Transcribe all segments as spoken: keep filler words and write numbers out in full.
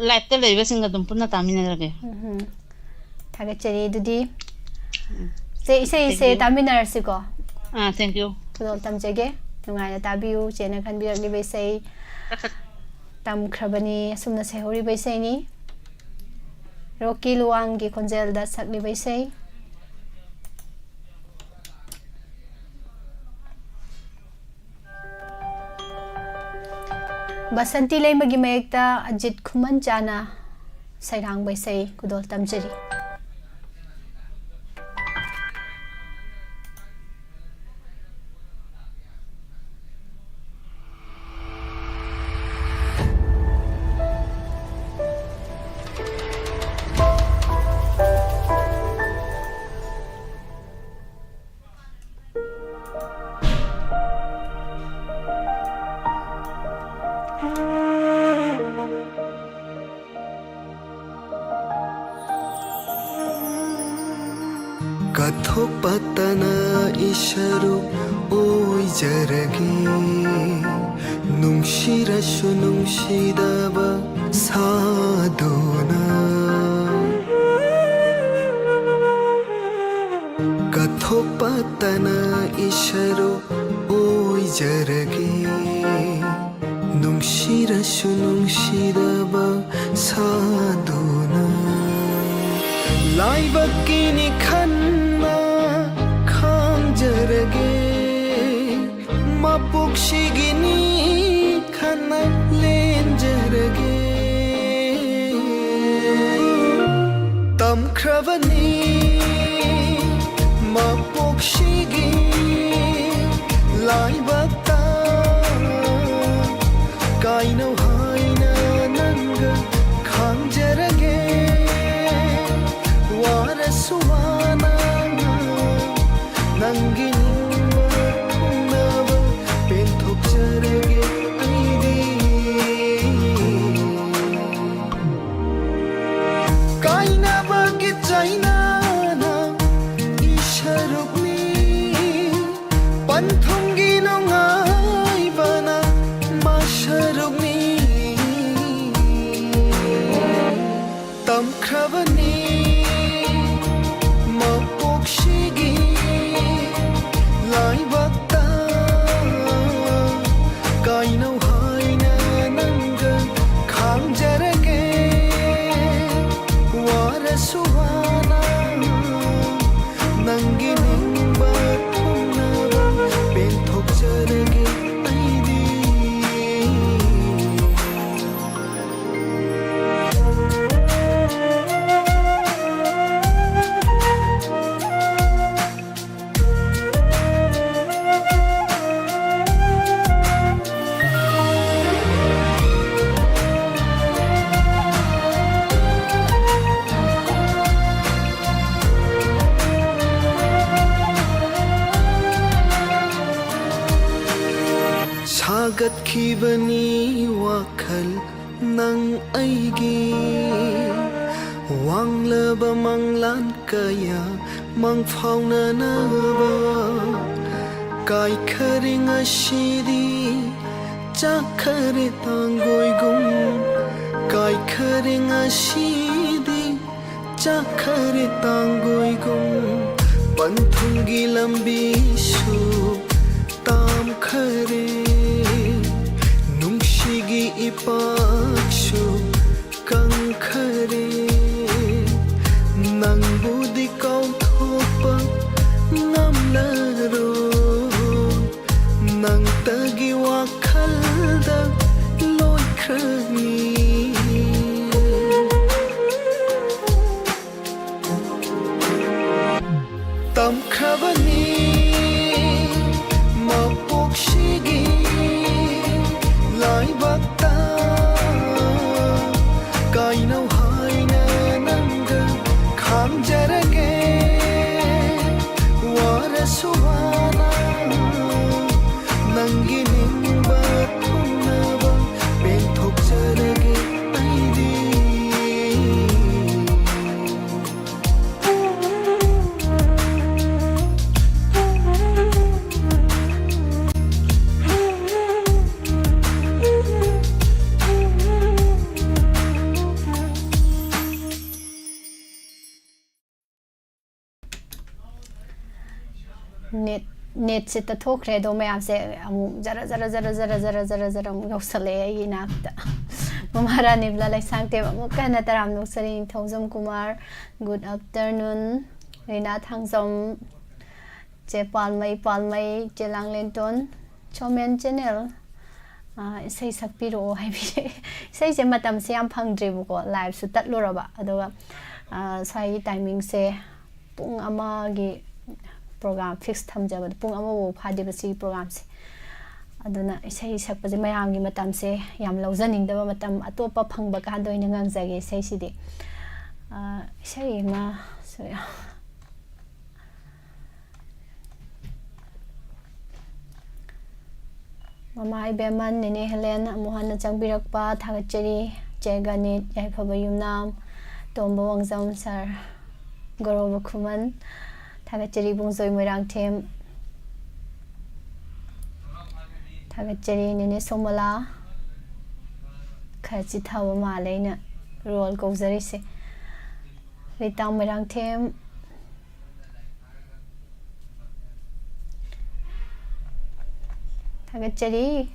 ꯂꯥꯏꯞꯇ ꯂꯩꯕꯁꯤꯡꯒ ꯑꯗꯨꯝ ꯄꯨꯟꯅ ꯇꯥꯃꯤꯟꯅꯔꯒꯦ꯫ ꯎꯝ꯫ ꯊꯥꯒꯠꯆꯔꯤ꯫ ꯑꯗꯨꯗꯤ ꯎꯝ꯫ ꯆꯦ, ꯏꯁꯩꯁꯦ Thank you. ꯇꯥꯃꯤꯟꯅꯔꯁꯤꯀꯣ꯫ Ah, thank you. ꯈꯨꯗꯣꯜ ꯇꯝꯖꯒꯦ꯫ ꯅꯨꯡꯉꯥꯏꯅ ꯇꯥꯕꯤꯌꯨ꯫ ꯆꯦꯅ ꯈꯟꯕꯤꯔꯛꯂꯤꯕ ꯏꯁꯩ ꯇꯝꯈ꯭ꯔꯕꯅꯤ꯫ ꯑꯁꯨꯝꯅ ꯁꯩꯍꯧꯔꯤꯕ ꯏꯁꯩꯅꯤ꯫ ꯔꯣꯀꯤ ꯂꯨꯋꯥꯡꯒꯤ ꯈꯣꯟꯖꯦꯜꯗ ꯁꯛꯂꯤꯕ ꯏꯁꯩ꯫ ꯕꯁꯟꯇꯤ ꯂꯩꯃꯒꯤ ꯃꯌꯦꯛꯇ ꯑꯖꯤꯠ ꯈꯨꯃꯟꯆꯥꯅ ꯁꯩꯔꯥꯡꯕ ꯏꯁꯩ ꯈꯨꯗꯣꯜ ꯇꯝꯖꯔꯤ꯫ ꯀꯠꯊꯣꯛꯄꯇꯅ ꯏꯁꯔꯨ ꯑꯣꯏꯖꯔꯒꯦ, ꯅꯨꯡꯁꯤꯔꯁꯨ ꯅꯨꯡꯁꯤꯗꯕ ꯁꯥꯗꯨꯅ꯫ ꯀꯠꯊꯣꯛꯄꯇꯅ ꯏꯁꯔꯨ ꯑꯣꯏꯖꯔꯒꯦ, ꯅꯨꯡꯁꯤꯔꯁꯨ ꯅꯨꯡꯁꯤꯗꯕ ꯁꯥꯗꯨꯅ꯫ ꯂꯥꯏꯕꯛꯀꯤꯅꯤ ꯈꯟꯅ ꯈꯥꯡꯖꯔꯒꯦ, ꯃꯄꯣꯛꯁꯤꯒꯤꯅꯤ ꯈꯟꯅ ꯂꯦꯟꯖꯔꯒꯦ꯫ ꯇꯝꯈ꯭ꯔꯕꯅꯤ ꯃꯄꯣꯛꯁꯤꯒꯤ ꯂꯥꯏꯕꯛꯇ, ꯀꯥꯏꯅꯧ ꯍꯥꯏꯅ ꯅꯪꯒ ꯈꯥꯡꯖꯔꯒꯦ꯫ ꯋꯥꯔꯁꯨ ꯋꯥꯅ ꯅꯪꯒꯤ ꯅꯤꯡꯕ ꯊꯨꯡꯅꯕ ꯄꯦꯟꯊꯣꯛꯆꯔꯒꯦ ꯑꯩꯗꯤ꯫ ꯀꯥꯏꯅꯕꯒꯤ ꯆꯩꯅꯥ ꯁꯨꯋꯥꯅ ꯅꯪꯒꯤ ꯅꯤꯡꯕ ꯊꯨꯡꯅꯕ ꯄꯦꯟꯊꯣꯛꯆꯔꯒꯦ ꯑꯩꯗꯤ꯫ ꯁꯥꯒꯠꯈꯤꯕꯅꯤ ꯋꯥꯈꯜ ꯅꯪ ꯑꯩꯒꯤ ꯋꯥꯡꯂꯕ ꯃꯪꯂꯥꯟ ꯀꯌꯥ ꯃꯪꯐꯥꯎꯅꯅꯕ꯫ ꯀꯥꯏꯈꯔꯦ ꯉꯁꯤꯗꯤ ꯆꯥꯛꯈꯔꯦ ꯇꯥꯡꯒꯣꯏꯒꯨꯝ꯫ ꯀꯥꯏꯈꯔꯦ ꯉꯁꯤꯗꯤ ꯆꯥꯛꯈꯔꯦ ꯇꯥꯡꯒꯣꯏꯒꯨꯝ꯫ ꯄꯟꯊꯨꯡꯒꯤ ꯂꯝꯕꯤꯁꯨ ꯇꯥꯝꯈꯔꯦ꯫ ꯅꯨꯡꯁꯤꯒꯤ ꯏꯄꯥꯛꯁꯨ ꯀꯪꯈꯔꯦ꯫ ꯅꯪꯕꯨꯗꯤ ꯀꯥꯎꯊꯣꯛꯄ ꯉꯝꯂꯔꯣꯏ꯫ ꯅꯪꯇꯒꯤ ꯋꯥꯈꯜꯗ ꯂꯣꯏꯈ꯭ꯔꯅꯤ꯫ ꯇꯝꯈ꯭ꯔꯕꯅꯤ ꯃꯄꯣꯛꯁꯤꯒꯤ ꯂꯥꯏꯕꯛꯇ꯫ ꯀꯥꯏꯅꯧ ꯍꯥꯏꯅ ꯅꯪꯒ ꯈꯥꯡꯖꯔꯒꯦ꯫ ꯋꯥꯔꯁꯨ ꯋꯥꯅ ꯅꯪꯒꯤ ꯅꯤꯡꯕ ꯊꯨꯡꯅꯕ ꯄꯦꯟꯊꯣꯛꯆꯔꯒꯦ ꯑꯩꯗꯤ꯫ ꯅꯦꯠ ꯅꯦꯠꯁꯦ ꯇꯠꯊꯣꯛꯈ꯭ꯔꯦ꯫ ꯑꯗꯣ ꯃꯌꯥꯝꯁꯦ ꯑꯃꯨꯛ ꯖꯔ ꯖꯔ ꯖꯔ ꯖꯔ ꯖꯔ ꯖꯔ ꯖꯔ ꯑꯃꯨꯛ ꯌꯧꯁꯜꯂꯛꯑꯦ ꯑꯩꯒꯤ ꯏꯅꯥꯛꯇ꯫ ꯃꯃꯥ ꯔꯥꯅꯤꯕꯂꯥ ꯂꯩꯁꯥꯡꯊꯦꯝ, ꯑꯃꯨꯛꯀ ꯍꯟꯅ ꯇꯔꯥꯝꯅ ꯑꯣꯛꯆꯔꯤ꯫ ꯅꯤꯡꯊꯧꯖꯝ ꯀꯨꯃꯥꯔ, good afternoon꯫ ꯔꯤꯅꯥ ꯊꯥꯡꯖꯝ, ꯆꯦ ꯄꯥꯜꯃꯩ, ꯄꯥꯜꯃꯩ, ꯆꯦ ꯂꯥꯡꯂꯦꯟꯇꯣꯟ, ꯁꯣꯃꯦꯟ ꯆꯦꯅꯦꯜ, ꯑꯥ, ꯏꯁꯩ ꯁꯛꯄꯤꯔꯛꯑꯣ ꯍꯥꯏꯕꯤꯔꯛꯑꯦ꯫ ꯏꯁꯩꯁꯦ ꯃꯇꯝꯁꯦ ꯌꯥꯝ ꯐꯪꯗ꯭ꯔꯦꯕꯀꯣ, liveꯁꯨ ꯇꯠꯂꯨꯔꯕ, ꯑꯗꯨꯒ, ꯑꯥ, ꯁ꯭ꯋꯥꯏꯒꯤ timingꯁꯦ ꯄꯨꯡ ꯑꯃꯒꯤ program fix ꯊꯝꯖꯕꯗꯣ, ꯄꯨꯡ ꯑꯃꯐꯥꯎ ꯐꯥꯗꯦꯕ ꯁꯤꯒꯤ programꯁꯦ꯫ ꯑꯗꯨꯅ ꯏꯁꯩ ꯁꯛꯄꯁꯦ ꯃꯌꯥꯝꯒꯤ ꯃꯇꯝꯁꯦ ꯌꯥꯝ ꯂꯧꯖꯅꯤꯡꯗꯕ, ꯃꯇꯝ ꯑꯇꯣꯞꯄ ꯐꯪꯕ ꯀꯥꯟꯗ ꯑꯣꯏꯅ ꯉꯪꯖꯒꯦ ꯏꯁꯩꯁꯤꯗꯤ꯫ ꯑꯥ, ꯏꯁꯩ ꯑꯃꯁꯨ ꯌꯥꯝ ꯃꯃꯥ ꯏꯕꯦꯝꯃ, ꯅꯦꯅꯦ ꯍꯦꯂꯦꯟ ꯑꯃꯨꯛ ꯍꯟꯅ ꯆꯪꯕꯤꯔꯛꯄ ꯊꯥꯒꯠꯆꯔꯤ꯫ ꯆꯦ ꯒꯅꯤꯠ, ꯌꯥꯏꯐꯕ ꯌꯨꯝꯅꯥꯝ, ꯇꯣꯝꯕ ꯋꯥꯡꯖꯝ, ꯁꯥꯔ ꯒꯧꯔꯕ ꯈꯨꯃꯟ, ꯊꯥꯒꯠꯆꯔꯤ꯫ ꯏꯕꯨꯡꯖꯣꯏ ꯃꯣꯏꯔꯥꯡꯊꯦꯝ, ꯊꯥꯒꯠꯆꯔꯤ꯫ ꯅꯦꯅꯦ ꯁꯣꯃꯣꯂꯥ, ꯈꯔ ꯆꯤꯊꯕ ꯃꯥꯜꯂꯦ ꯑꯩꯅ ꯔꯣꯜ ꯀꯧꯖꯔꯤꯁꯦ꯫ ꯔꯤꯇꯥ ꯃꯣꯏꯔꯥꯡꯊꯦꯝ, ꯊꯥꯒꯠꯆꯔꯤ꯫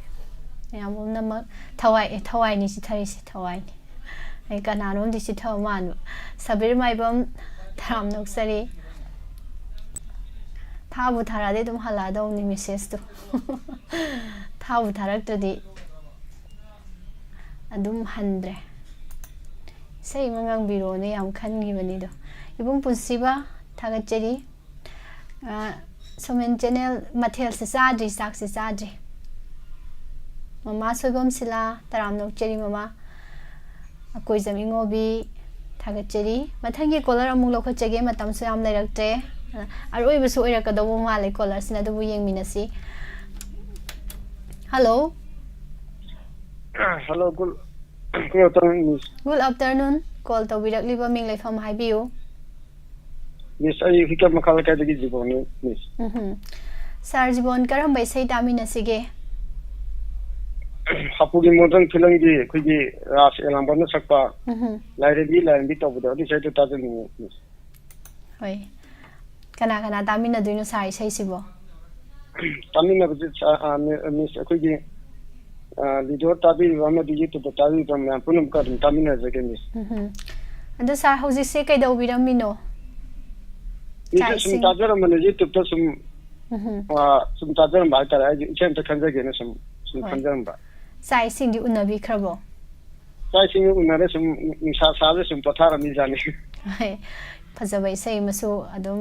ꯃꯌꯥꯝ ꯄꯨꯝꯅꯃꯛ ꯊꯋꯥꯏ, ꯑꯦ, ꯊꯋꯥꯏꯅꯤ ꯆꯤꯊꯔꯤꯁꯦ, ꯊꯋꯥꯏꯅꯤ꯫ ꯑꯩ ꯀꯅꯥꯅꯣꯝꯗꯤ ꯆꯤꯊꯕ ꯃꯥꯟꯕ꯫ ꯁꯕꯤꯔ ꯃꯥꯏꯕꯝ, ꯇꯔꯥꯝꯅ ꯑꯣꯛꯆꯔꯤ꯫ ꯊꯥꯕꯨ ꯊꯥꯔꯛꯑꯗꯤ ꯑꯗꯨꯝ ꯍꯜꯂꯛꯑꯗꯧꯅꯤ messageꯇꯣ꯫ ꯊꯥꯕꯨ ꯊꯥꯔꯛꯇ꯭ꯔꯗꯤ ꯑꯗꯨꯝ ꯍꯟꯗ꯭ꯔꯦ꯫ ꯏꯁꯩ ꯑꯃ ꯉꯪꯕꯤꯔꯣꯅ ꯌꯥꯝ ꯈꯟꯈꯤꯕꯅꯤꯗꯣ꯫ ꯏꯕꯨꯡ ꯄꯨꯟꯁꯤꯕ, ꯊꯥꯒꯠꯆꯔꯤ꯫ ꯑ, ꯁꯣꯃꯦꯟ ꯆꯦꯅꯦꯜ, ꯃꯊꯦꯜꯁꯦ ꯆꯥꯗ꯭ꯔꯤ, ꯆꯥꯛꯁꯦ ꯆꯥꯗ꯭ꯔꯤ꯫ ꯃꯃꯥ ꯁꯣꯏꯕꯝ ꯁꯤꯂꯥ, ꯇꯔꯥꯝꯅ ꯑꯣꯛꯆꯔꯤ ꯃꯃꯥ꯫ ꯑꯀꯣꯏꯖꯝ ꯏꯉꯣꯕꯤ, ꯊꯥꯒꯠꯆꯔꯤ꯫ ꯃꯊꯪꯒꯤ caller ꯑꯃꯨꯛ ꯂꯧꯈꯠꯆꯒꯦ, ꯃꯇꯝꯁꯨ ꯌꯥꯝ ꯂꯩꯔꯛꯇ꯭ꯔꯦ꯫ ꯑ, ꯑꯔꯣꯏꯕꯁꯨ ꯑꯣꯏꯔꯛꯀꯗꯧꯕ ꯃꯥꯜꯂꯦ callerꯁꯤꯅ, ꯑꯗꯨꯕꯨ ꯌꯦꯡꯃꯤꯟꯅꯁꯤ꯫ Hello꯫ Hello, good, good afternoon, Miss꯫ Good afternoon꯫ Call ꯇꯧꯕꯤꯔꯛꯂꯤꯕ ꯃꯤꯡ ꯂꯩꯐꯝ ꯍꯥꯏꯕꯤꯌꯨ꯫ Miss, ꯑꯩ ꯍꯨꯏꯀꯥꯞ ꯃꯈꯥ ꯂꯩꯀꯥꯏꯗꯒꯤ ꯖꯤꯕꯣꯟꯅꯤ, Miss꯫ ꯎꯝꯍꯨꯝ꯫ Sir ꯖꯤꯕꯣꯟ, ꯀꯔꯝꯕ ꯏꯁꯩ ꯇꯥꯃꯤꯟꯅꯁꯤꯒꯦ? ꯍꯥꯄꯨꯒꯤ ꯃꯣꯟꯗ꯭ꯔꯪ ꯐꯤꯂꯝꯒꯤ ꯑꯩꯈꯣꯏꯒꯤ ꯔꯥꯖ ꯑꯦꯂꯥꯡꯕꯝꯅ ꯁꯛꯄ ꯎꯝꯍꯨꯝ꯫ ꯂꯥꯏꯔꯦꯝꯕꯤ ꯂꯥꯏꯔꯦꯝꯕꯤ ꯇꯧꯕꯗꯣ, ꯑꯗꯨ ꯏꯁꯩꯗꯣ ꯇꯥꯖꯅꯤꯡꯉꯤ, Miss꯫ ꯍꯣꯏ꯫ ꯀꯅꯥ ꯀꯅꯥ ꯇꯥꯃꯤꯟꯅꯗꯣꯏꯅꯣ sir ꯏꯁꯩꯁꯤꯕꯣ? ꯇꯥꯃꯤꯟꯅꯕꯁꯦ, ꯑ, ꯑ, Miss, ꯑꯩꯈꯣꯏꯒꯤ ꯑ, ꯔꯦꯗꯤꯑꯣ ꯇꯥꯕꯤꯔꯤꯕ ꯑꯃꯗꯤ YouTube-ꯇ ꯇꯥꯕꯤꯔꯤꯕ ꯃꯌꯥꯝ ꯄꯨꯝꯅꯃꯛꯀ ꯑꯗꯨꯝ ꯇꯥꯃꯤꯟꯅꯖꯒꯦ, ꯃꯤꯁ꯫ ꯎꯝꯍꯨꯝ꯫ ꯑꯗꯣ ꯁꯥꯔ, ꯍꯧꯖꯤꯛꯁꯦ ꯀꯩꯗꯧꯕꯤꯔꯝꯃꯤꯅꯣ? ꯆꯥꯛ ꯃꯤꯁ, ꯁꯨꯝ ꯏꯁꯤꯡ? ꯇꯥꯖꯔꯝꯕꯅꯦ, YouTube-ꯇ ꯁꯨꯝ, ꯎꯝꯍꯨꯝ꯫ ꯑ, ꯁꯨꯝ ꯇꯥꯖꯔꯝꯕ ꯍꯥꯏꯇꯥꯔꯦ꯫ ꯑꯩꯁꯨ ꯏꯁꯩ ꯑꯝꯇ ꯈꯟꯖꯒꯦꯅ ꯁꯨꯝ, ꯁꯨꯝ ꯍꯣꯏ꯫ ꯈꯟꯖꯔꯝꯕ꯫ ꯆꯥꯛ ꯏꯁꯤꯡꯗꯤ ꯎꯅꯕꯤꯈ꯭ꯔꯕꯣ? ꯆꯥꯛ ꯏꯁꯤꯡ ꯎꯅꯔꯦ, ꯁꯨꯝ ꯅꯨꯡꯁꯥ ꯁꯥꯕꯗ ꯁꯨꯝ ꯄꯣꯊꯥꯔꯝꯃꯤꯖꯥꯠꯅꯤ꯫ ꯍꯣꯏ꯫ ꯐꯖꯕ ꯏꯁꯩ ꯑꯃꯁꯨ ꯑꯗꯨꯝ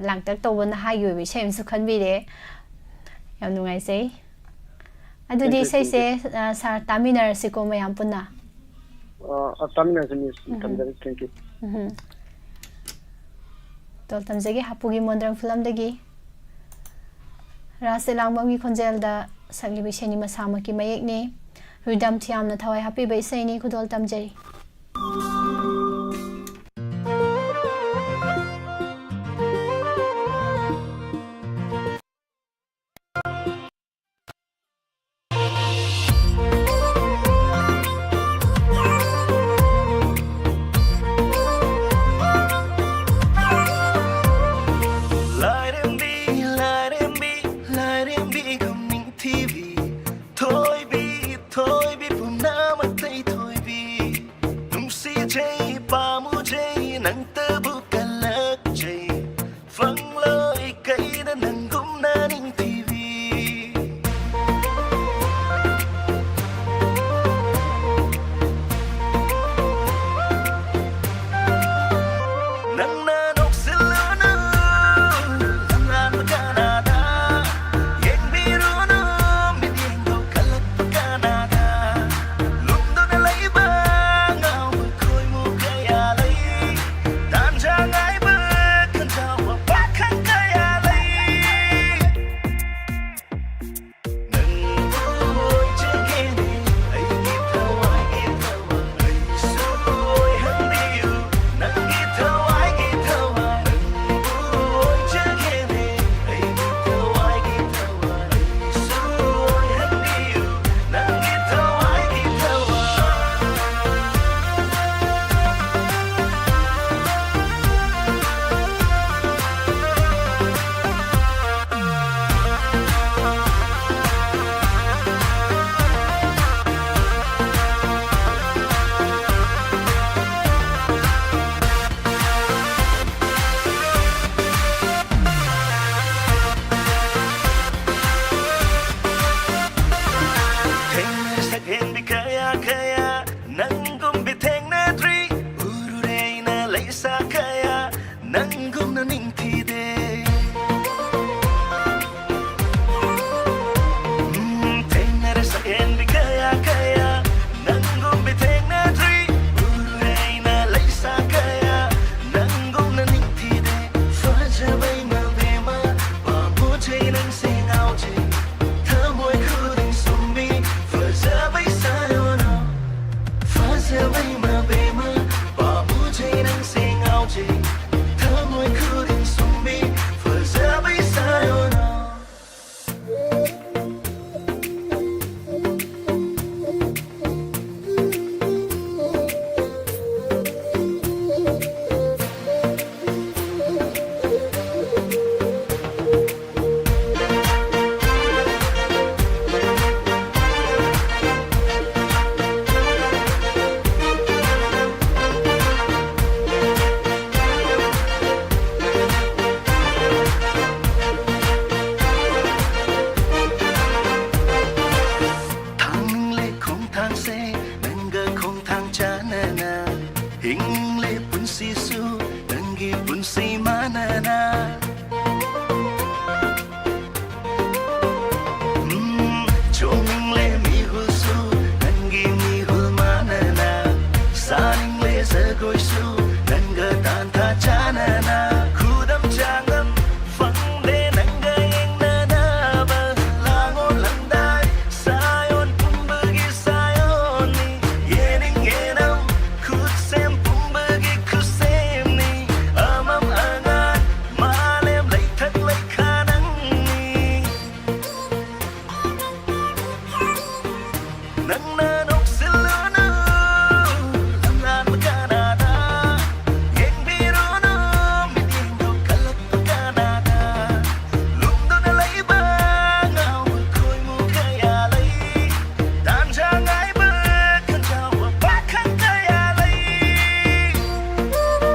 ꯂꯥꯡꯇꯛ ꯇꯧꯕ ꯅꯍꯥꯒꯤ ꯑꯣꯏꯕ ꯏꯁꯩ ꯑꯃꯁꯨ ꯈꯟꯕꯤꯔꯦ꯫ ꯌꯥꯝ ꯅꯨꯡꯉꯥꯏꯖꯩ꯫ ꯑꯗꯨꯗꯤ Thank you, ꯏꯁꯩꯁꯦ, thank you꯫ ꯑ, ꯁꯥꯔ, ꯇꯥꯃꯤꯟꯅꯔꯁꯤꯀꯣ ꯃꯌꯥꯝ ꯄꯨꯟꯅ꯫ ꯑ, ꯑ, ꯇꯥꯃꯤꯟꯅꯔꯁꯤ, ꯃꯤꯁ꯫ ꯎꯝ꯫ ꯊꯝꯖꯔꯦ, thank you꯫ ꯎꯝ꯫ ꯇꯣꯜ ꯇꯝꯖꯒꯦ, ꯍꯥꯄꯨꯒꯤ ꯃꯣꯟꯗ꯭ꯔꯪ ꯐꯤꯂꯝꯗꯒꯤ ꯔꯥꯁ ꯂꯥꯡꯕꯝꯒꯤ ꯈꯣꯟꯖꯦꯜꯗ ꯁꯛꯂꯤꯕ ꯏꯁꯩꯅꯤ, ꯃꯁꯥꯃꯛꯀꯤ ꯃꯌꯦꯛꯅꯤ꯫ ꯔꯤꯗꯝ ꯊꯤꯌꯥꯝꯅ ꯊꯋꯥꯏ ꯍꯥꯞꯄꯤꯕ ꯏꯁꯩꯅꯤ, ꯈꯨꯗꯣꯜ ꯇꯝꯖꯔꯤ꯫ ꯂꯥꯏꯔꯦꯝꯕꯤ, ꯂꯥꯏꯔꯦꯝꯕꯤ, ꯂꯥꯏꯔꯦꯝꯕꯤꯒꯨꯝ ꯅꯤꯡꯊꯤꯕꯤ, ꯊꯣꯏꯕꯤ, ꯊꯣꯏꯕꯤ, ꯄꯨꯝꯅꯃꯛꯇꯩ ꯊꯣꯏꯕꯤ, ꯅꯨꯡꯁꯤꯖꯩ, ꯄꯥꯝꯃꯨꯖꯩ, ꯅꯪꯇꯕꯨ ꯀꯜꯂꯛꯆꯩ, ꯐꯪꯂꯣꯏ ꯀꯩꯗ ꯅꯪꯒꯨꯝꯅ ꯅꯤꯡꯊꯤꯕꯤ꯫ ꯅꯪꯅ ꯅꯣꯛꯁꯤꯜꯂꯨꯅꯨ, ꯂꯥꯟꯕ ꯀꯅꯥꯗ? ꯌꯦꯡꯕꯤꯔꯨꯅꯨ, ꯃꯤꯠꯌꯦꯡꯗꯣ ꯀꯜꯂꯛꯄ ꯀꯅꯥꯗ? ꯂꯨꯝꯗꯨꯅ ꯂꯩꯕ ꯉꯥꯎꯕ ꯈꯣꯏꯃꯨ ꯀꯌꯥ ꯂꯩ꯫ ꯇꯥꯟꯖꯥ ꯊꯃꯣꯏ ꯈꯨꯗꯤꯡ ꯁꯨꯝꯕꯤ ꯐꯖꯕꯤ ꯁꯥꯌꯣꯅ꯫ ꯊꯥꯡꯂꯦ ꯈꯣꯡꯊꯥꯡꯁꯦ ꯅꯪꯒ ꯈꯣꯡꯊꯥꯡ ꯆꯥꯟꯅꯅ, ꯍꯤꯡꯂꯦ ꯄꯨꯟꯁꯤꯁꯨ ꯅꯪꯒꯤ ꯄꯨꯟꯁꯤ ꯃꯥꯟꯅꯅ꯫ ꯎꯝ, ꯆꯣꯡꯅꯤꯡꯂꯦ ꯃꯤꯍꯨꯜꯁꯨ ꯅꯪꯒꯤ ꯃꯤꯍꯨꯜ ꯃꯥꯟꯅꯅ, ꯁꯥꯅꯤꯡꯂꯦ ꯖꯒꯣꯏꯁꯨ ꯅꯪꯒ ꯇꯥꯟꯊꯥ ꯆꯥꯟꯅꯅ꯫ ꯈꯨꯗꯝ ꯆꯥꯡꯗꯝ ꯐꯪꯗꯦ ꯅꯪꯒ ꯌꯦꯡꯅꯅꯕ, ꯂꯥꯡꯑꯣ ꯂꯪꯗꯥꯏ ꯁꯥꯌꯣꯟ ꯄꯨꯝꯕꯒꯤ ꯁꯥꯌꯣꯟꯅꯤ꯫ ꯌꯦꯅꯤꯡ ꯌꯦꯅꯝ ꯈꯨꯠꯁꯦꯝ ꯄꯨꯝꯕꯒꯤ ꯈꯨꯠꯁꯦꯝꯅꯤ꯫ ꯑꯃꯝ ꯑꯉꯥꯟ ꯃꯥꯂꯦꯝ ꯂꯩꯊꯛ ꯂꯩꯈꯥ ꯅꯪꯅꯤ꯫ ꯅꯪꯅ ꯅꯣꯛꯁꯤꯜꯂꯨꯅꯨ ꯂꯝꯂꯥꯟꯕ ꯀꯅꯥꯗ꯫ ꯌꯦꯡꯕꯤꯔꯨꯅꯨ ꯃꯤꯠꯌꯦꯡꯗꯣ ꯀꯜꯂꯛꯄ ꯀꯅꯥꯗ꯫ ꯂꯨꯝꯗꯨꯅ ꯂꯩꯕ ꯉꯥꯎꯕ ꯈꯣꯏꯃꯨ ꯀꯌꯥ ꯂꯩ꯫ ꯇꯥꯟꯖꯥ ꯉꯥꯏꯕ ꯈꯟꯖꯥꯎꯕ ꯄꯥꯈꯪ ꯀꯌꯥ ꯂꯩ꯫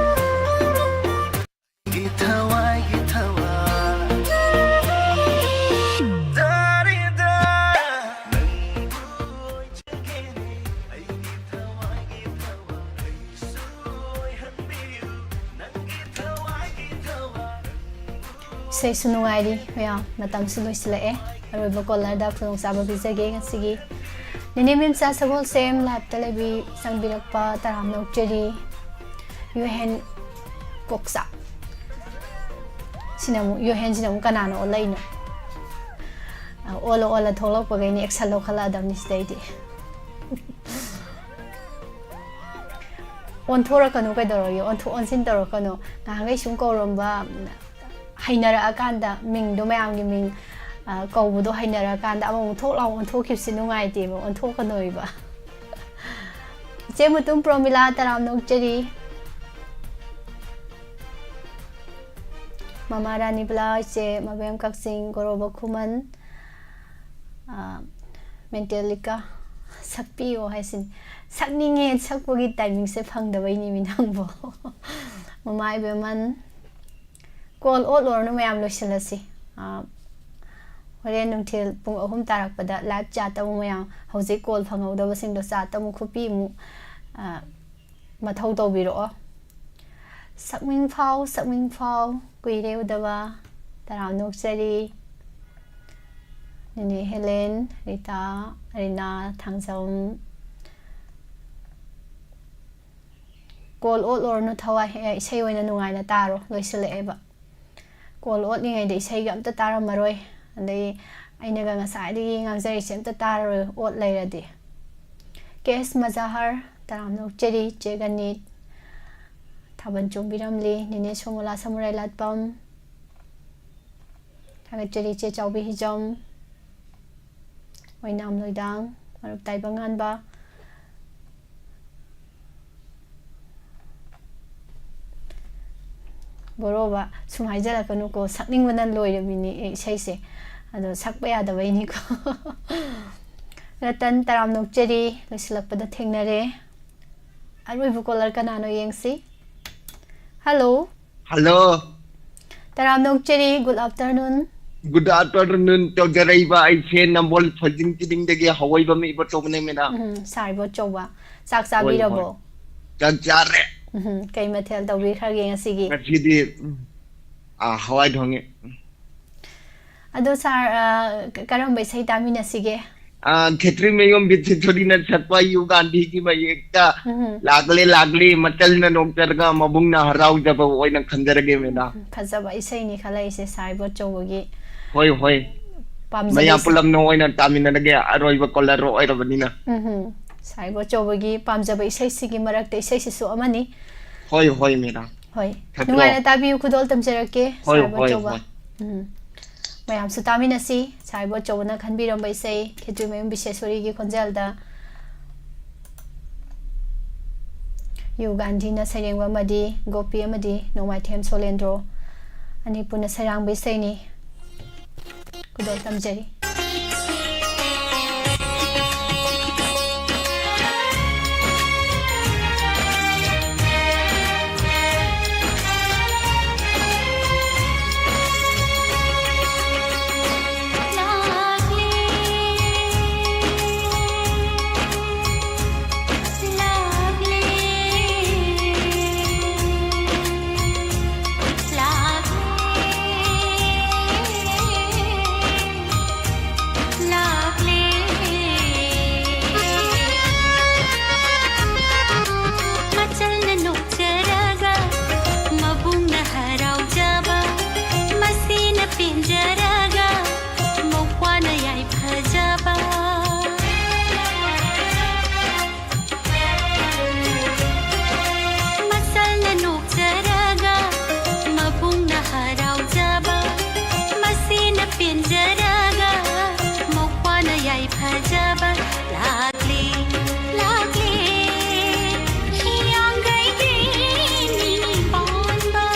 ꯒꯤ ꯊꯋꯥꯏꯒꯤ ꯊꯋꯥꯏ꯫ ꯇꯥꯔꯤꯗ ꯅꯪꯕꯨ ꯑꯣꯏꯖꯒꯦꯅꯦ꯫ ꯑꯩꯒꯤ ꯊꯋꯥꯏꯒꯤ ꯊꯋꯥꯏ ꯑꯩꯁꯨ ꯑꯣꯏꯍꯟꯕꯤꯌꯨ꯫ ꯅꯪꯒꯤ ꯊꯋꯥꯏꯒꯤ ꯊꯋꯥꯏ꯫ ꯏꯁꯩꯁꯨ ꯅꯨꯡꯉꯥꯏꯔꯤ ꯃꯌꯥꯝ, ꯃꯇꯝꯁꯨ ꯂꯣꯏꯁꯤꯜꯂꯛꯑꯦ꯫ ꯑꯔꯣꯏꯕ ꯀꯣꯂꯔꯗ ꯈꯨꯗꯣꯡꯆꯥꯕ ꯄꯤꯖꯒꯦ ꯉꯁꯤꯒꯤ ꯅꯤꯅꯦ ꯃꯦꯝꯆꯥ ꯁꯒꯣꯜꯁꯦꯝ ꯂꯥꯏꯞꯇ ꯂꯩꯕꯤ ꯆꯪꯕꯤꯔꯛꯄ ꯇꯔꯥꯝꯅ ꯑꯣꯛꯆꯔꯤ꯫ ꯌꯨꯍꯦꯟ ꯀꯣꯛꯆꯥꯛ꯫ ꯁꯤꯅ ꯑꯃꯨꯛ, ꯌꯨꯍꯦꯟꯁꯤꯅ ꯑꯃꯨꯛ ꯀꯅꯥꯅ ꯑꯣꯜꯂꯛꯏꯅꯣ? ꯑ, ꯑꯣꯜꯂ ꯑꯣꯜꯂ ꯊꯣꯛꯂꯛꯄꯈꯩꯅꯤ ꯑꯦꯛꯁꯟ ꯂꯧꯈꯠꯂꯛꯑꯗꯕꯅꯤ ꯁꯤꯗꯩꯗꯤ꯫ ꯑꯣꯟꯊꯣꯔꯛꯀꯅꯨ, ꯀꯩꯗꯧꯔꯒꯦ? ꯑꯣꯟꯊꯣꯛ ꯑꯣꯟꯁꯤꯟ ꯇꯧꯔꯛꯀꯅꯨ꯫ ꯉꯍꯥꯟꯈꯩ ꯁꯨꯝ ꯀꯧꯔꯝꯕ, ꯍꯩꯅꯔꯛꯑꯀꯥꯟꯗ, ꯃꯤꯡꯗꯣ, ꯃꯌꯥꯝꯒꯤ ꯃꯤꯡ, ꯑ, ꯀꯧꯕꯗꯣ ꯍꯩꯅꯔꯛꯑꯀꯥꯟꯗ ꯑꯃꯃꯨꯛ ꯊꯣꯛ ꯂꯥꯎ ꯑꯣꯟꯊꯣꯛꯈꯤꯕꯁꯦ ꯅꯨꯡꯉꯥꯏꯇꯦꯕ, ꯑꯣꯟꯊꯣꯛꯀꯅꯣꯏꯕ꯫ ꯏꯆꯦ ꯃꯨꯇꯨꯝ ꯄ꯭ꯔꯣꯃꯤꯂꯥ, ꯇꯔꯥꯝꯅ ꯑꯣꯛꯆꯔꯤ꯫ ꯃꯃꯥ ꯔꯥꯅꯤ ꯕ꯭ꯂꯥ, ꯏꯆꯦ ꯃꯕꯦꯝ ꯀꯛꯆꯤꯡ, ꯒꯣꯔꯣꯕ ꯈꯨꯃꯟ, ꯑ, ꯃꯦꯟꯇꯦꯂꯤꯀꯥ, ꯁꯛꯄꯤꯌꯣ ꯍꯥꯏꯁꯤꯅꯤ꯫ ꯁꯛꯅꯤꯡꯉꯦ, ꯁꯛꯄꯒꯤ ꯇꯥꯏꯃꯤꯡꯁꯦ ꯐꯪꯗꯕꯩꯅꯤ ꯃꯤ ꯅꯪꯕꯣ꯫ ꯃꯃꯥ ꯏꯕꯦꯝꯃꯟ, ꯀꯣꯜ ꯑꯣꯠꯂꯨꯔꯅꯨ ꯃꯌꯥꯝ, ꯂꯣꯏꯁꯤꯜꯂꯁꯤ꯫ ꯑ, ꯍꯣꯔꯦꯟ ꯅꯨꯡꯊꯤꯜ ꯄꯨꯡ ꯑꯍꯨꯝ ꯇꯥꯔꯛꯄꯗ ꯂꯥꯏꯚ ꯆꯥꯠꯇ ꯑꯃꯨꯛ ꯃꯌꯥꯝ, ꯍꯧꯖꯤꯛ ꯀꯣꯜ ꯐꯪꯍꯧꯗꯕꯁꯤꯡꯗꯣ ꯆꯥꯠꯇ ꯑꯃꯨꯛ ꯈꯨꯄꯤ ꯑꯃꯨꯛ, ꯑ, ꯃꯊꯧ ꯇꯧꯕꯤꯔꯛꯑꯣ꯫ ꯁꯛꯃꯤꯡꯐꯥꯎ, ꯁꯛꯃꯤꯡꯐꯥꯎ, ꯀꯨꯏꯔꯦ ꯎꯗꯕ, ꯇꯔꯥꯝꯅ ꯑꯣꯛꯆꯔꯤ꯫ ꯅꯦꯅꯦ ꯍꯦꯂꯦꯟ, ꯔꯤꯇꯥ, ꯔꯤꯅꯥ, ꯊꯥꯡꯖꯝ꯫ ꯀꯣꯜ ꯑꯣꯠꯂꯨꯔꯅꯨ ꯊꯋꯥꯏ, ꯑꯦ, ꯏꯁꯩ ꯑꯣꯏꯅ ꯅꯨꯡꯉꯥꯏꯅ ꯇꯥꯔꯣ, ꯂꯣꯏꯁꯤꯜꯂꯛꯑꯦꯕ꯫ ꯀꯣꯜ ꯑꯣꯠꯂꯤꯉꯩꯗ ꯏꯁꯩꯒ ꯑꯝꯇ ꯇꯥꯔꯝꯃꯔꯣꯏ꯫ ꯑꯗꯩ ꯑꯩꯅꯒ ꯉꯁꯥꯏꯗꯒꯤ ꯉꯥꯡꯖꯔꯤꯁꯦ ꯑꯝꯇ ꯇꯥꯔꯔꯣꯏ, ꯑꯣꯠ ꯂꯩꯔꯗꯤ꯫ ꯀꯦ ꯑꯦꯁ ꯃꯖꯥꯍꯔ, ꯇꯔꯥꯝꯅ ꯑꯣꯛꯆꯔꯤ, ꯆꯦ ꯒꯅꯤꯠ, ꯊꯥꯕꯜ ꯆꯣꯡꯕꯤꯔꯝꯂꯤ, ꯅꯦꯅꯦ ꯁꯣꯃꯣꯂꯥ ꯁꯃꯨꯔꯥꯏ ꯂꯥꯠꯄꯝ, ꯊꯥꯒꯠꯆꯔꯤ, ꯆꯦ ꯆꯥꯎꯕꯤ ꯍꯤꯖꯝ, ꯑꯣꯏꯅꯥꯝ ꯂꯣꯏꯗꯥꯡ, ꯃꯔꯨꯞ ꯇꯥꯏꯕꯪ ꯉꯥꯟꯕ꯫ ꯕꯣꯔꯣꯕ, ꯁꯨꯝ ꯍꯥꯏꯖꯔꯛꯀꯅꯨꯀꯣ, ꯁꯛꯅꯤꯡꯕꯅ ꯂꯣꯏꯔꯕꯤꯅꯤ ꯑꯩ ꯏꯁꯩꯁꯦ, ꯑꯗꯣ ꯁꯛꯄ ꯌꯥꯗꯕꯩꯅꯤꯀꯣ꯫ ꯔꯇꯟ, ꯇꯔꯥꯝꯅ ꯑꯣꯛꯆꯔꯤ, ꯂꯣꯏꯁꯤꯜꯂꯛꯄꯗ ꯊꯦꯡꯅꯔꯦ꯫ ꯑꯔꯣꯏꯕ ꯀꯣꯂꯔ ꯀꯅꯥꯅꯣ ꯌꯦꯡꯁꯤ꯫ ꯍꯜꯂꯣ꯫ ꯍꯜꯂꯣ꯫ ꯇꯔꯥꯝꯅ ꯑꯣꯛꯆꯔꯤ, good afternoon꯫ Good afternoon ꯇꯧꯖꯔꯛꯏꯕ ꯑꯩꯁꯦ ꯅꯝꯕꯣꯜ ꯐꯣꯏꯖꯤꯡ ꯇꯤꯗꯤꯡꯗꯒꯤ ꯍꯋꯥꯏꯕꯝ ꯏꯕꯣꯆꯧꯕꯅꯦ, ꯃꯦꯗꯥꯝ꯫ ꯎꯝ, ꯁꯥꯔ ꯏꯕꯣꯆꯧꯕ, ꯆꯥꯛ ꯍꯣꯏ, ꯆꯥꯕꯤꯔꯕꯣ? ꯍꯣꯏ꯫ ꯆꯥꯛ ꯆꯥꯔꯦ꯫ ꯎꯝ, ꯀꯩ ꯃꯊꯦꯜ ꯇꯧꯕꯤꯈ꯭ꯔꯒꯦ ꯉꯁꯤꯒꯤ? ꯉꯁꯤꯗꯤ, ꯎꯝ, ꯑꯥ, ꯍꯋꯥꯏ ꯊꯣꯡꯉꯦ꯫ ꯑꯗꯣ ꯁꯥꯔ, ꯑ, ꯀ-, ꯀꯔꯝꯕ ꯏꯁꯩ ꯇꯥꯃꯤꯟꯅꯁꯤꯒꯦ? ꯑ, ꯈꯦꯇ꯭ꯔꯤꯃꯌꯨꯝ ꯕꯤꯁꯦꯁꯣꯔꯤꯅ ꯁꯛꯄ ꯌꯨ ꯒꯥꯟꯙꯤꯒꯤ ꯃꯌꯦꯛꯇ ꯎꯝ꯫ ꯂꯥꯛꯂꯦ, ꯂꯥꯛꯂꯦ, ꯃꯆꯜꯅ ꯅꯣꯛꯆꯔꯒ ꯃꯕꯨꯡꯅ ꯍꯔꯥꯎꯖꯕ ꯑꯣꯏꯅ ꯈꯟꯖꯔꯒꯦ, ꯃꯦꯗꯥꯝ꯫ ꯎꯝ, ꯐꯖꯕ ꯏꯁꯩꯅꯤ ꯈꯜꯂꯛꯏꯁꯦ, ꯁꯥꯔ ꯏꯕꯣꯆꯧꯕꯒꯤ ꯍꯣꯏ, ꯍꯣꯏ꯫ ꯄꯥꯝꯖꯕ ꯃꯌꯥꯝ ꯏꯁꯩ꯫ ꯄꯨꯂꯞꯅ ꯑꯣꯏꯅ ꯇꯥꯃꯤꯟꯅꯔꯒꯦ, ꯑꯔꯣꯏꯕ ꯀꯣꯂꯔ ꯑꯣꯏꯔꯕꯅꯤꯅ꯫ ꯎꯝ꯫ ꯁꯥꯏꯕꯣ ꯑꯆꯧꯕꯒꯤ ꯄꯥꯝꯖꯕ ꯏꯁꯩꯁꯤꯒꯤ ꯃꯔꯛꯇ ꯏꯁꯩꯁꯤꯁꯨ ꯑꯃꯅꯤ꯫ ꯍꯣꯏ, ꯍꯣꯏ, ꯃꯦꯗꯥꯝ꯫ ꯍꯣꯏ, ꯐꯠꯇ꯭ꯔꯣ? ꯅꯨꯡꯉꯥꯏꯅ ꯇꯥꯕꯤꯌꯨ, ꯈꯨꯗꯣꯜ ꯇꯝꯖꯔꯛꯀꯦ꯫ ꯍꯣꯏ, ꯁꯥꯏꯕꯣ ꯍꯣꯏ, ꯑꯆꯧꯕ꯫ ꯍꯣꯏ꯫ ꯎꯝ, ꯃꯌꯥꯝꯁꯨ ꯇꯥꯃꯤꯟꯅꯁꯤ꯫ ꯁꯥꯏꯕꯣ ꯑꯆꯧꯕꯅ ꯈꯟꯕꯤꯔꯝꯕ ꯏꯁꯩ ꯈꯦꯇ꯭ꯔꯤꯃꯌꯨꯝ ꯕꯤꯁꯦꯁꯣꯔꯤꯒꯤ ꯈꯣꯟꯖꯦꯜꯗ ꯌꯨ ꯒꯥꯟꯙꯤꯅ ꯁꯩꯔꯦꯡꯕ ꯑꯃꯗꯤ ꯒꯣꯄꯤ ꯑꯃꯗꯤ ꯅꯣꯡꯃꯥꯏꯊꯦꯝ ꯁꯣꯂꯦꯟꯗ꯭ꯔꯣ ꯑꯅꯤ ꯄꯨꯟꯅ ꯁꯩꯔꯥꯡꯕ ꯏꯁꯩꯅꯤ꯫ ꯈꯨꯗꯣꯜ ꯇꯝꯖꯔꯤ꯫ ꯃꯆꯜꯅ ꯅꯣꯛꯆꯔꯒ ꯃꯕꯨꯡꯅ ꯍꯔꯥꯎꯖꯕ, ꯃꯁꯤꯅ ꯄꯦꯟꯖꯔꯒ ꯃꯧꯄ꯭ꯋꯥꯅ ꯌꯥꯏꯐꯖꯕ꯫ ꯃꯆꯜꯅ ꯅꯣꯛꯆꯔꯒ ꯃꯕꯨꯡꯅ ꯍꯔꯥꯎꯖꯕ, ꯃꯁꯤꯅ ꯄꯦꯟꯖꯔꯒ ꯃꯧꯄ꯭ꯋꯥꯅ ꯌꯥꯏꯐꯖꯕ꯫ ꯂꯥꯛꯂꯤ, ꯂꯥꯛꯂꯤ, ꯍꯤꯌꯥꯡꯒꯩꯒꯤ ꯅꯤꯅꯤ ꯄꯥꯟꯕ꯫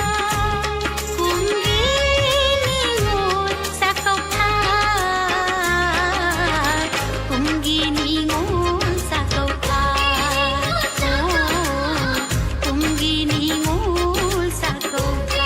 ꯀꯨꯝꯒꯤ ꯅꯤꯉꯣꯜ ꯆꯥꯛꯀꯧꯊꯥ, ꯀꯨꯝꯒꯤ ꯅꯤꯉꯣꯜ ꯆꯥꯛꯀꯧꯊꯥ, ꯀꯨꯝꯒꯤ ꯅꯤꯉꯣꯜ ꯆꯥꯛꯀꯧꯊꯥ꯫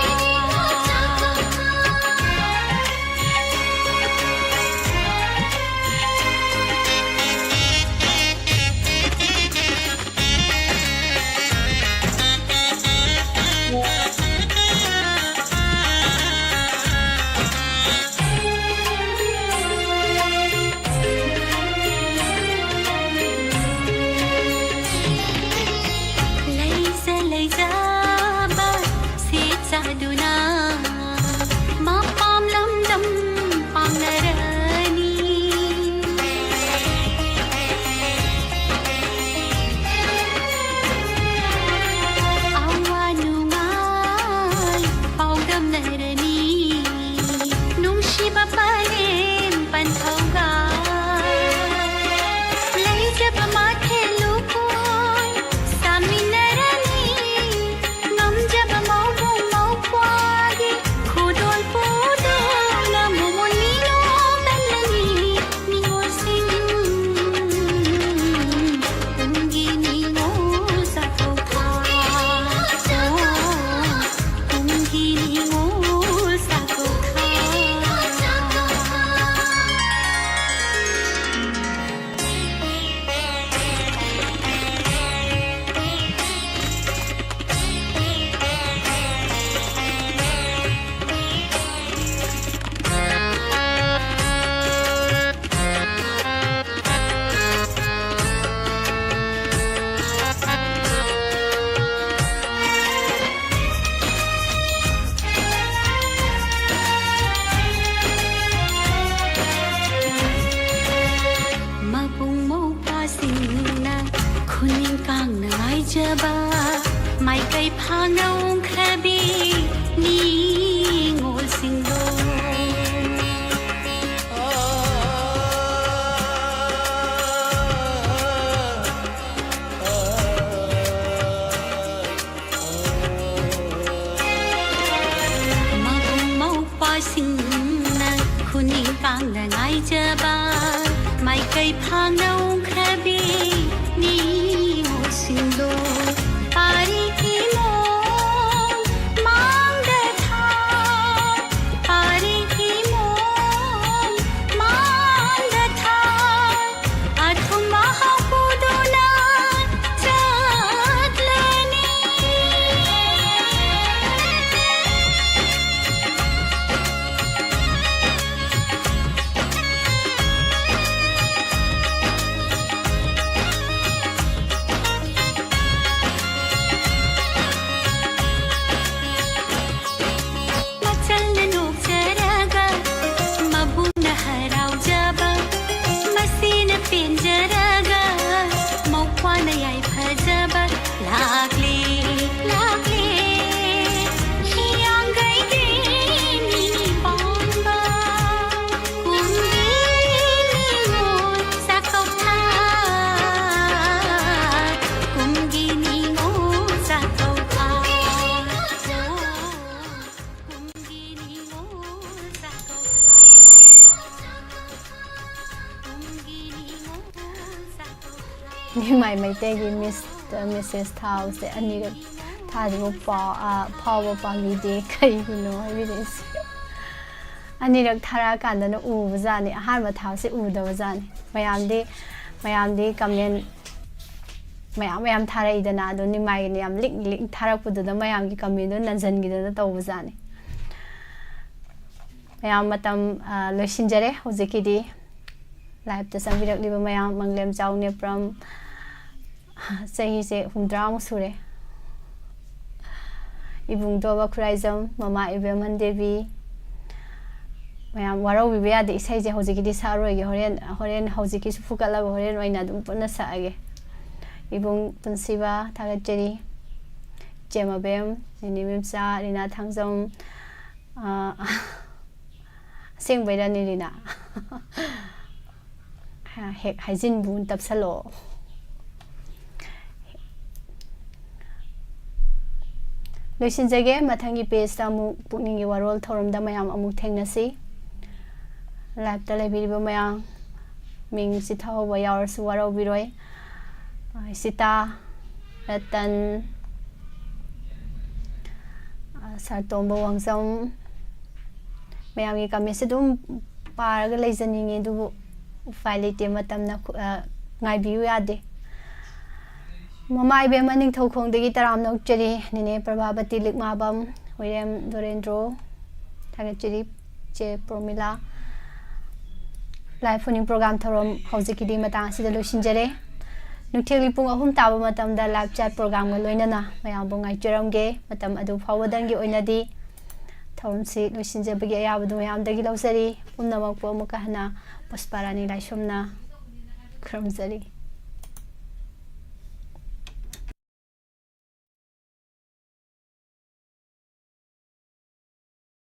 ꯂꯩꯖ ꯂꯩꯖꯕ ꯁꯦꯠ ꯆꯥꯗꯨꯅ ꯃꯄꯥꯝ ꯂꯝꯗꯝ ꯄꯥꯡꯅꯔꯅꯤ꯫ ꯃꯥꯏꯀꯩ ꯐꯥꯡꯅ ꯎꯪꯈ꯭ꯔꯕꯤ ꯅꯤꯉꯣꯜꯁꯤꯡꯗꯣ꯫ ꯃꯕꯨꯡ ꯃꯧꯄ꯭ꯋꯥꯁꯤꯡꯅ ꯈꯨꯅꯤꯡ ꯇꯥꯡꯅ ꯉꯥꯏꯖꯕ ꯃꯥꯏꯀꯩ ꯐꯥꯡꯅ ꯎꯪꯈ꯭ꯔꯕꯤ ꯅꯤꯉꯣꯜꯁꯤꯡꯗꯣ꯫ ꯄꯥꯔꯤ ꯏꯃꯣꯝ ꯃꯥꯡꯗ ꯊꯥ, ꯄꯥꯔꯤ ꯏꯃꯣꯝ ꯃꯥꯡꯗ ꯊꯥ꯫ ꯑꯊꯨꯝ ꯑꯍꯥꯎ ꯄꯨꯗꯨꯅ ꯆꯠꯂꯅꯤ꯫ ꯃꯆꯜꯅ ꯅꯣꯛꯆꯔꯒ ꯃꯕꯨꯡꯅ ꯍꯔꯥꯎꯖꯕ, ꯃꯁꯤꯅ ꯄꯦꯟꯖꯔꯒ ꯃꯧꯄ꯭ꯋꯥꯅ ꯌꯥꯏꯐꯖꯕ꯫ ꯂꯥꯛꯂꯦ, ꯂꯥꯛꯂꯦ, ꯍꯤꯌꯥꯡꯒꯩꯒꯤ ꯅꯤꯡꯄꯥꯟꯕ꯫ ꯀꯨꯝꯒꯤ ꯅꯤꯉꯣꯜ ꯆꯥꯛꯀꯧꯊꯥ, ꯀꯨꯝꯒꯤ ꯅꯤꯉꯣꯜ ꯆꯥꯛꯀꯧꯊꯥ꯫ ꯅꯤꯃꯥꯏ ꯃꯩꯇꯩꯒꯤ ꯃꯤꯁ ꯃꯤꯁꯦꯁ ꯊꯥꯕꯁꯦ ꯑꯅꯤꯔꯛ ꯊꯥꯗ꯭ꯔꯤꯕ ꯄꯥꯎ, ꯑ, ꯐꯥꯎꯕ ꯄꯥꯝꯕꯤꯗꯦ꯫ ꯀꯩꯒꯤꯅꯣ ꯍꯥꯏꯕꯤꯔꯛꯏꯁꯦ? ꯑꯅꯤꯔꯛ ꯊꯥꯔꯛꯑꯀꯥꯟꯗꯅ ꯎꯕꯖꯥꯠꯅꯤ, ꯑꯍꯥꯟꯕ ꯊꯥꯕꯁꯦ ꯎꯗꯕꯖꯥꯠꯅꯤ꯫ ꯃꯌꯥꯝꯗꯤ, ꯃꯌꯥꯝꯗꯤ ꯀꯃꯦꯟ ꯃꯌꯥꯝ ꯃꯌꯥꯝ ꯊꯥꯔꯛꯏꯗꯅ, ꯑꯗꯣ ꯅꯤꯃꯥꯏꯒꯤꯅ ꯌꯥꯝ ꯂꯤꯛ ꯂꯤꯛ ꯊꯥꯔꯛꯄꯗꯨꯗ ꯃꯌꯥꯝꯒꯤ ꯀꯃꯦꯟꯗꯣ ꯅꯟꯖꯟꯈꯤꯗꯅ ꯇꯧꯕꯖꯥꯠꯅꯤ꯫ ꯃꯌꯥꯝ, ꯃꯇꯝ, ꯑ, ꯂꯣꯏꯁꯤꯟꯖꯔꯦ ꯍꯧꯖꯤꯛꯀꯤꯗꯤ꯫ ꯂꯥꯏꯞꯇ ꯆꯪꯕꯤꯔꯛꯂꯤꯕ ꯃꯌꯥꯝ, ꯃꯪꯂꯦꯝ ꯆꯥꯎ ꯅꯦꯄ꯭ꯔꯝ, ꯆꯍꯤꯁꯦ ꯍꯨꯝꯗ꯭ꯔꯥꯃꯨꯛ ꯁꯨꯔꯦ꯫ ꯏꯕꯨꯡ ꯇꯣꯕ ꯈꯨꯔꯥꯏꯖꯝ, ꯃꯃꯥ ꯏꯕꯦꯝꯍꯟ ꯗꯦꯕꯤ, ꯃꯌꯥꯝ ꯋꯥꯔꯧꯕꯤꯕ ꯌꯥꯗꯦ, ꯏꯁꯩꯁꯦ ꯍꯧꯖꯤꯛꯀꯤꯗꯤ ꯁꯛꯑꯔꯣꯏꯒꯦ, ꯍꯣꯔꯦꯟ, ꯍꯣꯔꯦꯟ ꯍꯧꯖꯤꯛꯀꯤꯁꯨ ꯐꯨꯀꯠꯂꯒ ꯍꯣꯔꯦꯟ ꯑꯣꯏꯅ ꯑꯗꯨꯝ ꯄꯨꯟꯅ ꯁꯛꯑꯒꯦ꯫ ꯏꯕꯨꯡ ꯄꯨꯟꯁꯤꯕ, ꯊꯥꯒꯠꯆꯔꯤ꯫ ꯆꯦ ꯃꯕꯦꯝ, ꯅꯦꯅꯦ ꯃꯦꯝꯆꯥ, ꯔꯤꯅꯥ ꯊꯥꯡꯖꯝ, ꯑ, ꯑꯁꯦꯡꯕꯩꯔꯅꯦ ꯔꯤꯅꯥ? ꯍꯦꯛ ꯍꯥꯏꯖꯤꯟꯕꯨ ꯇꯞꯁꯜꯂꯛꯑꯣ꯫ ꯂꯣꯏꯁꯤꯟꯖꯒꯦ꯫ ꯃꯊꯪꯒꯤ pageꯇ ꯑꯃꯨꯛ ꯄꯨꯛꯅꯤꯡꯒꯤ ꯋꯥꯔꯣꯜ ꯊꯧꯔꯝꯗ ꯃꯌꯥꯝ ꯑꯃꯨꯛ ꯊꯦꯡꯅꯁꯤ꯫ Liveꯇ ꯂꯩꯕꯤꯔꯤꯕ ꯃꯌꯥꯝ, ꯃꯤꯡ ꯆꯤꯊꯍꯧꯕ ꯌꯥꯎꯔꯁꯨ ꯋꯥꯔꯧꯕꯤꯔꯣꯏ꯫ ꯏꯁꯤꯇꯥ, ꯔꯇꯟ, ꯁꯥꯔ ꯇꯣꯝꯕ ꯋꯥꯡꯖꯝ, ꯃꯌꯥꯝꯒꯤ commentꯁꯦ ꯑꯗꯨꯝ ꯄꯥꯔꯒ ꯂꯩꯖꯅꯤꯡꯉꯤ, ꯑꯗꯨꯕꯨ ꯎꯄꯥꯏ ꯂꯩꯇꯦ, ꯃꯇꯝꯅ ꯈꯨ-, ꯑ, ꯉꯥꯏꯕꯤꯌꯨ ꯌꯥꯗꯦ꯫ ꯃꯃꯥ ꯏꯕꯦꯝꯃ ꯅꯤꯡꯊꯧꯈꯣꯡꯗꯒꯤ ꯇꯔꯥꯝꯅ ꯑꯣꯛꯆꯔꯤ꯫ ꯅꯦꯅꯦ ꯄ꯭ꯔꯚꯥꯕꯇꯤ ꯂꯤꯛꯃꯥꯕꯝ, ꯍꯨꯏꯔꯦꯝ ꯗꯣꯔꯦꯟꯗ꯭ꯔꯣ, ꯊꯥꯒꯠꯆꯔꯤ꯫ ꯆꯦ ꯄ꯭ꯔꯣꯃꯤꯂꯥ, live phone-in program ꯊꯧꯔꯝ ꯍꯧꯖꯤꯛꯀꯤꯗꯤ ꯃꯇꯥꯡ ꯑꯁꯤꯗ ꯂꯣꯏꯁꯤꯟꯖꯔꯦ꯫ ꯅꯨꯡꯊꯤꯜꯒꯤ ꯄꯨꯡ ꯑꯍꯨꯝ ꯇꯥꯕ ꯃꯇꯝꯗ live chat programꯒ ꯂꯣꯏꯅꯅ ꯃꯌꯥꯝꯕꯨ ꯉꯥꯏꯖꯔꯝꯒꯦ꯫ ꯃꯇꯝ ꯑꯗꯨ ꯐꯥꯎꯕꯗꯪꯒꯤ ꯑꯣꯏꯅꯗꯤ ꯊꯧꯔꯝꯁꯤ ꯂꯣꯏꯁꯤꯟꯖꯕꯒꯤ ꯑꯌꯥꯕꯗꯨ ꯃꯌꯥꯝꯗꯒꯤ ꯂꯧꯖꯔꯤ꯫ ꯄꯨꯝꯅꯃꯛꯄꯨ ꯑꯃꯨꯛꯀ ꯍꯟꯅ ꯄꯨꯁꯄꯥꯔꯥꯅꯤ ꯂꯥꯏꯁ꯭ꯔꯝꯅ ꯈꯨꯔꯨꯝꯖꯔꯤ꯫